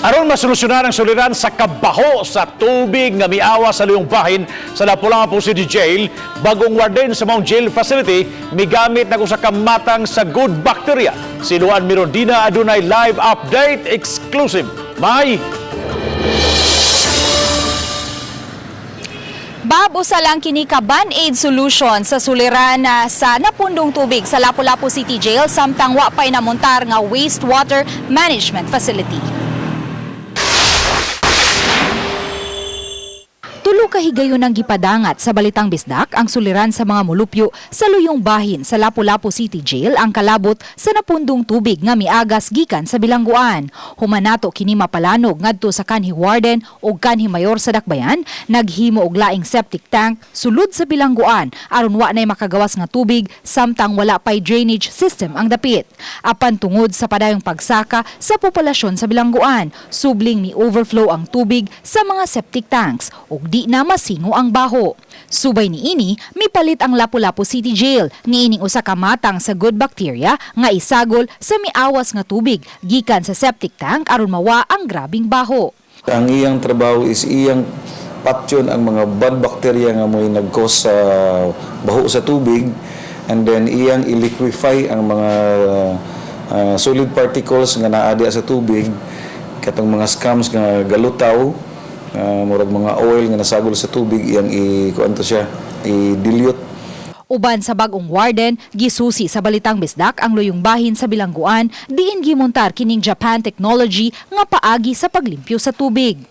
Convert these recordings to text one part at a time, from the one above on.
Aron masolusyonan ang suliran sa kabaho sa tubig nga miawa sa luyong bahin sa Lapu-Lapu City Jail, bagong warden sa maong jail facility migamit na usa ka matang sa good bacteria. Si Luan Mirondina adunay live update exclusive. May Bob, usa lang kini ka Band-Aid solution sa suliran na sa napundong tubig sa Lapu-Lapu City Jail samtang wa pay namontar nga wastewater management facility. Tulo ka higayon ang gipadangat sa Balitang Bisdak ang suliran sa mga mulupyo sa luyong bahin sa Lapu-Lapu City Jail ang kalabot sa napundong tubig nga miagas gikan sa bilangguan. Humanato kini mapalanog ngadto sa kanhi warden ug kanhi mayor sa Dakbayan, naghimo og laing septic tank sulod sa bilangguan aron wa nay makagawas nga tubig samtang wala pay drainage system ang dapit. Apan tungod sa padayong pagsaka sa populasyon sa bilangguan, subling mi overflow ang tubig sa mga septic tanks ug di na masingo ang baho. Subay niini, mipalit ang Lapu-Lapu City Jail niining usa ka matang sa good bacteria nga isagol sa miawas nga tubig gikan sa septic tank aron mawa ang grabing baho. Ang iyang trabaho is iyang patyon ang mga bad bacteria nga mo'y nag-cause sa baho sa tubig, and then iyang i-liquefy ang mga solid particles nga naa diha sa tubig, katong mga scums nga galutaw, murag mga oil nga nasagol sa tubig, iyang i kuan to siya, i-dilute. Uban sa bagong warden, gisusi sa Balitang Bisdak ang luyong bahin sa bilangguan, diin gimontar kining Japan technology nga paagi sa paglimpyo sa tubig.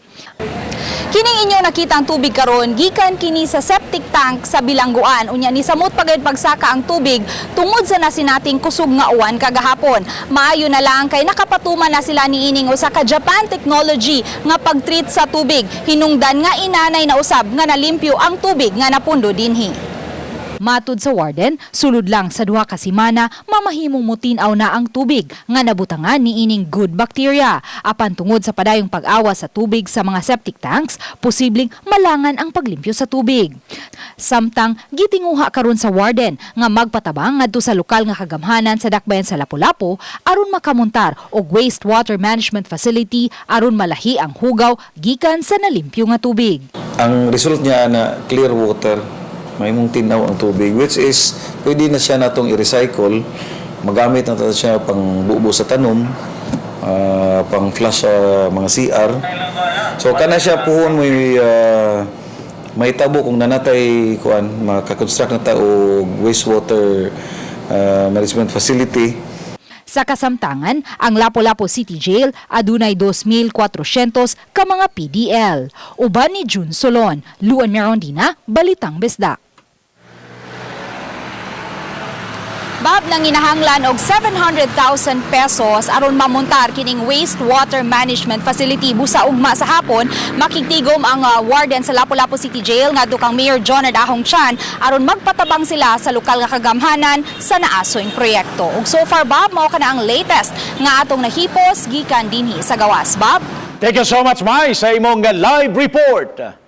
Kining inyong nakitang tubig karon gikan kini sa septic tank sa bilangguan. Unya ni samot pagayod pagsaka ang tubig tungod sa nasinating kusog nga uwan kagahapon. Maayo na lang kay nakapatuman na sila niining usa ka Japan technology nga pagtreat sa tubig. Hinungdan nga inanay na usab nga nalimpyo ang tubig nga napundo dinhi. Matud sa warden, sulod lang sa 2 ka semana, mamahimong mutin-aw na ang tubig nga nabutangan niining good bacteria. Apan tungod sa padayong pag-awas sa tubig sa mga septic tanks, posibleng malangan ang paglimpyo sa tubig. Samtang gitinguha karon sa warden nga magpatabang ngadto sa lokal nga kagamhanan sa dakbayan sa Lapu-Lapu aron makamontar og wastewater management facility aron malahi ang hugaw gikan sa nalimpyo nga tubig. Ang result niya na clear water, mahimong tinaw ang tubig, which is pwede na siya natong i-recycle, magamit na to siya pang bubo sa tanom, pang flush sa mga CR. So kana siya puhon may tabo kung nanatay kuan makakonstruct na ta og wastewater management facility. Sa kasamtangan, ang Lapu-Lapu City Jail adunay 2,400 ka mga PDL. Uban ni June Solon, Luan Merondina, Balitang Bisdak. Bob, nanginahanglan og 700,000 pesos aron mamontar kining wastewater management facility. Busa ugma sa hapon, makigtigom ang warden sa Lapu-Lapu City Jail ngadto kang Mayor John Ahong Chan aron magpatabang sila sa lokal nga kagamhanan sa naasoing proyekto. Ug so far, Bob, mao kana ang latest nga atong nahipos gikan dinhi sa gawas. Bob? Thank you so much, Mai, sa imong live report.